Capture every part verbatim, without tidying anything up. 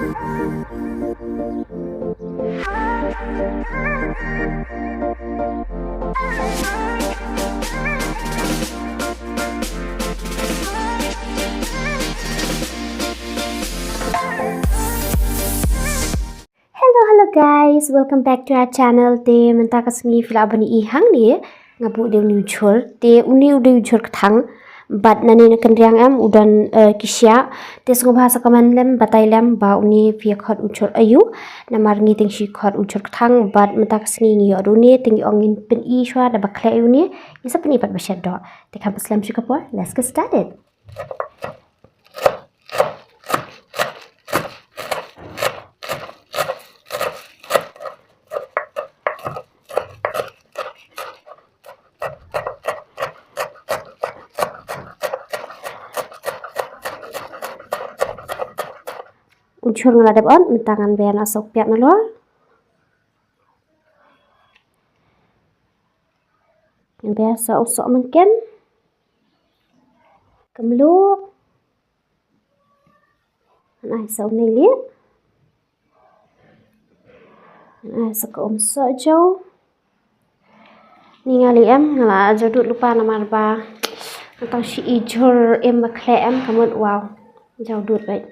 Hello, hello guys, welcome back to our channel. Te mynta ka sngi phi lah ban ïohi hangne nga buh de uni u jhur. Te uni u dei u jhur kthang. Bad nane na kynriang em u don, eh, ki shiah. Te sngewbha sa comment lem, batai lem ba uni phi ïa khot u jhur aïu. Namar ngi te ngi shu khot u jhur kthang. Bad mynta ka sngi ngi ïoh da uni, te ngi ong ngin pyni shuwa da ba khleh ïa uni. Ngin sa pyni pat ba shet doh. Te kham pat slem shuh ka por, let's get started. U jhur nga la dep ot, mynta ngan beh noh sa u piat nalor. Ngan beh sa u sohmynken. Ka mluh. Ngan ai sa u neilieh. Ngan ai sa ka um sohjaw. Ni nga leh em, nga la jaw dud lypa namar ba nga tang shu i jhur im ba khleh em, ka mut wow. Jaw dud beit.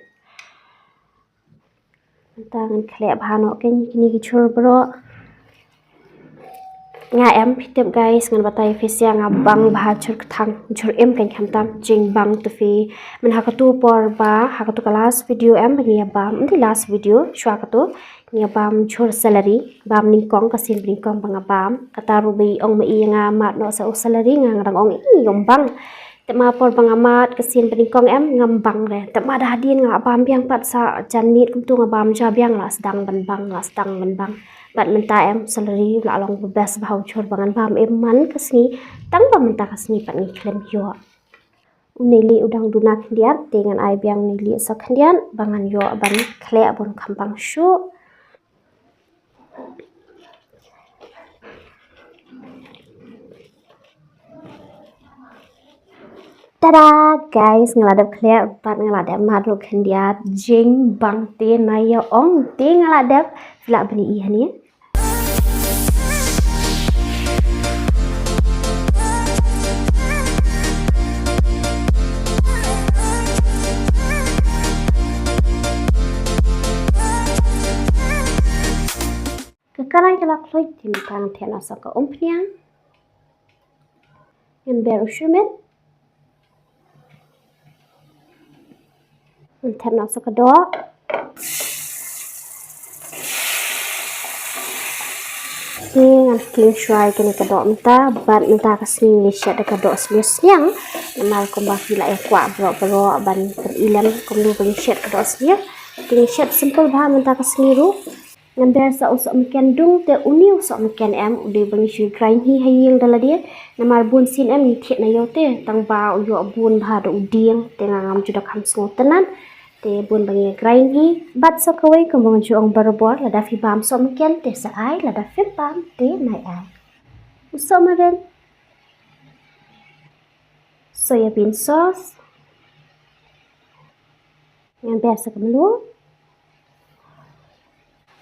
Mynta ngan khleh bha noh kine ki jhur baroh. Nga em, phi tip guys, ngan batai phi sha nga bang bha jhur kthang, jhur im keiñ khamtam, jingbang te phi. Mynta ha katu por ba, ha katu ka last video em, ba ngi ïa bam, ym dei last video, shuwa katu, ngi ïa bam jhur celery, bam nyngkong, ka sien banyngkong ba nga bam, kata ruh ba i ong ma i ïa nga mad noh sa u celery, nga nga dang ong i ym bang. Te ma por ba nga mad ka sien banyngkong em ngam bang re. Te ma da hadien nga la bam biang pat sa janmiet kumtu nga bam ja biang la sdang ban bang, la sdang ban bang. Bad mynta em celery la long ba best bha u jhur ba ngan bam em man ka sngi. Tang ba mynta ka sngi pat ngi khlem ïoh. U neilieh u dang duna khyndiat, te ngan ai biang u neilieh sa khyndiat ba ngan ïoh ban khleh bun kham bang shuh. Tada guys, nga la dep khleh bad nga la dep mad ruh khyndiat, jingbang te na ïa ong te nga la dep, phi lah ban ïohi hangne. Ka karai ka la khluit, te mynta ngan thep noh sa ka umphniang. Ngan ber u shuh miet. Ngan thep noh sa ka doh. Te ngan king shuwa ïa kane ka doh mynta, bad mynta ka sngi ngi shet da ka doh sniaw sniang. Namar kumba phi lah ïa kwah baroh baroh ban pyni lem kumno ba ngi shet ka doh sniaw. Te ngi shet simple bha mynta ka sngi ruh. Ngan ber sa u sohmynken dung, te uni u sohmynken em u dei ba ngi shu grind hi ha ïing da lade. Namar bun sien em ngi thied na ïew te, tang ba u ïoh bun bha da u dieng, te nga ngam ju da kham sngewtynnat. Te bun ba ngi grind hi, bad sa kawei kumba nga ju ong barabor, lada phi bam sohmynken te sa ai, lada phim bam te nai ai. U sohmarit. Soya bean sauce. Ngan ber sa ka mluh.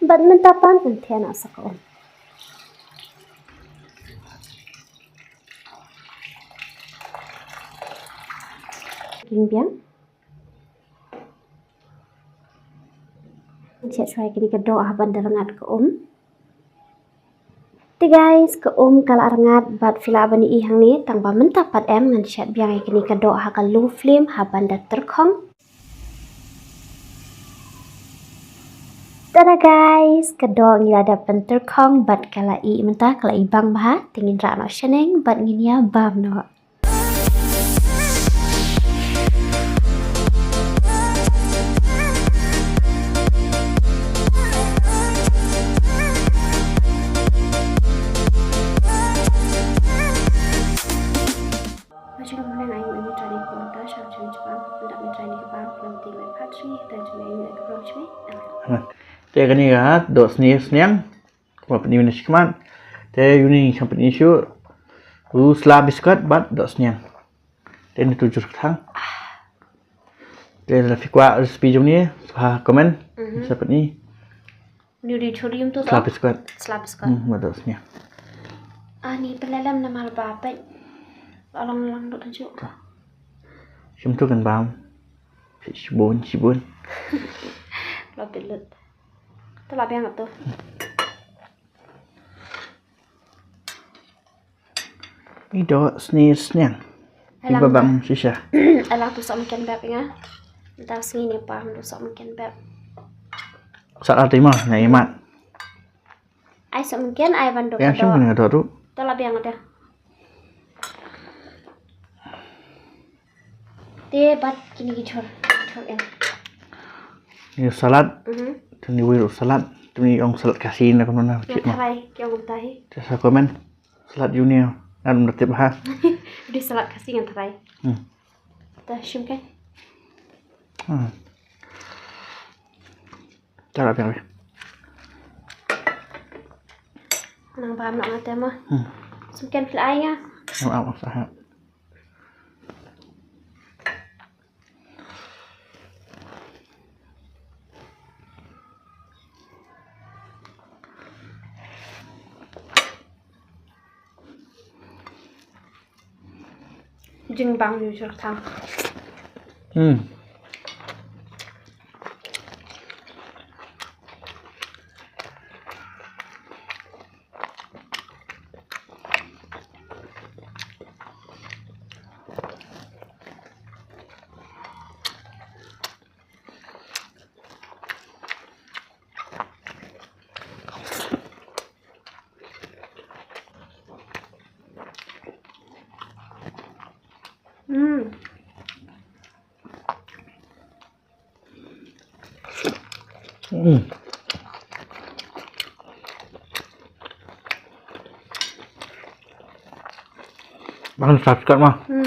Bad mynta pat ngan thep noh sa ka um. King biang. Ngan shet shuwa ïa kane ka doh ha ban da rngat ka um. Te guys, ka um ka la rngat bad phi lah ban ïohi hangne, tang ba mynta pat em ngan shet biang ïa kane ka doh ha ka low flame ha ban da tyrkhong. Tada guys, ka doh ngi la dep pyntyrkhong bad ka la ih mynta, ka la ih bang bha, te ngin rah noh shaneng bad ngin ïa bam noh. Te kane ka doh sniaw sniang. Kumba pyni na shi khmat. Te uni ngi kham pyni shuh. U sla biskot bad doh sniang. Te uni tu jhur kthang. Te lada phi kwah recipe jong ni, sngewbha comment. Mhm. Sa pyni. Ni ri churi um tu. Sla to. Biscuit. Sla biscuit. Hmm, ba to sniang. Ani pelalem namar ba pek. Alang lang dot hajuk. Shim tu kan bam. Shibun, shibun. Lo pilut. Te la biang tu. Ido sni sniang. Alang. Iba bang shisha. Alang tu som ken bab nga. Nta sngi ni pa tu som ken bab. Sat ati ma, nga imat. Ai som ken ai ban do. Yang sim nga do tu. Te la biang ada. Te bat kini ki chor, chor em. Ni salad. Mhm. Tu ni wiru salad. Tu ni ong salad Khasi na kumno na. Ngan try, ki ong tahi. Te sa comment. Salad junior. Ngan tip ha. Di salad Khasi ngan try. Hmm. Ta shim kan. Hmm. Cara biang. Nang bam nok ngate ma. Hmm. Sum ken pil ai nga. Am am sah. Jingbang ïa u syrkhang. Hmm. Hmm. Hmm. Bang subscribe ma. Hmm.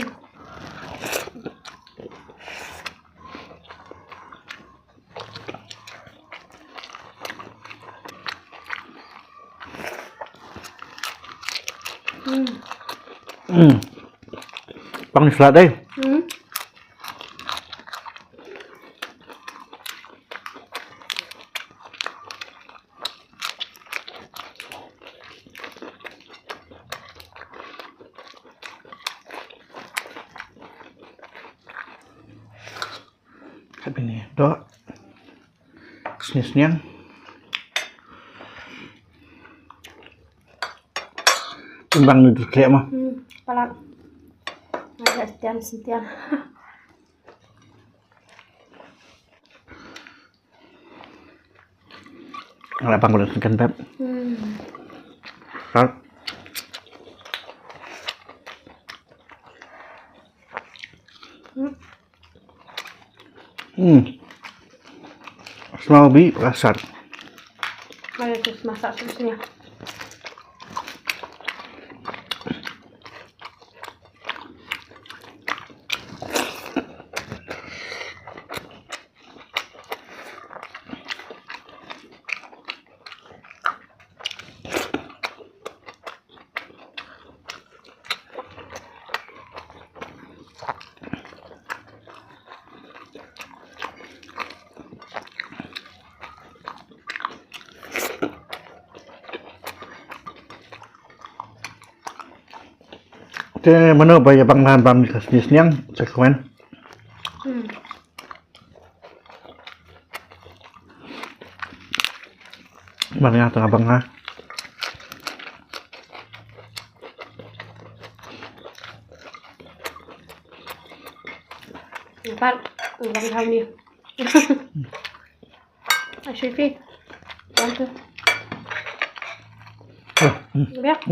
Hmm. Hmm. Pang ni salad dei. Hmm. Kat bini doh. Sniang sniang. Timbang ni tu tlek mah. Hmm, palat. Ada setian setian. Nga la pang ko sengken beb. Hmm. Sat. Hmm. Hmm. Smell bi rasat. Mari tu masak sini. Te mano ba ïa bang lan bang ni ka sniang, sa comment. Hmm. Bang nga tengah bang nga. Dapat bang kau ni. Asyik. Bang tu. Biar.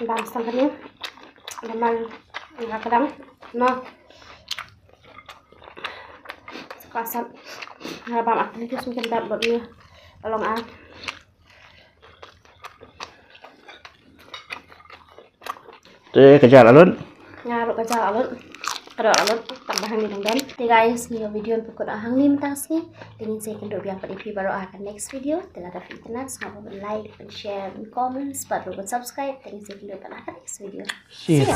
Bam stang kane. Namar nga kdang. No. Sa ka sat. Nga bam ak tu sum ken dap bam ni. Along a. Te ka jal alut. Nga ruh ka jal alut. Ka doh ka lut, tang ba hangne dang don. Te guys, ïa ka video ngan pynkut hangne mynta ka sngi. Te ngin sa ïakynduh biang pat ïa phi baroh ha ka next video. Te lada phi itynnad, sngewbha ban like, ban share, ban comment, bad ruh ban subscribe. Te ngin sa ïakynduh pat ha ka next video. See ya.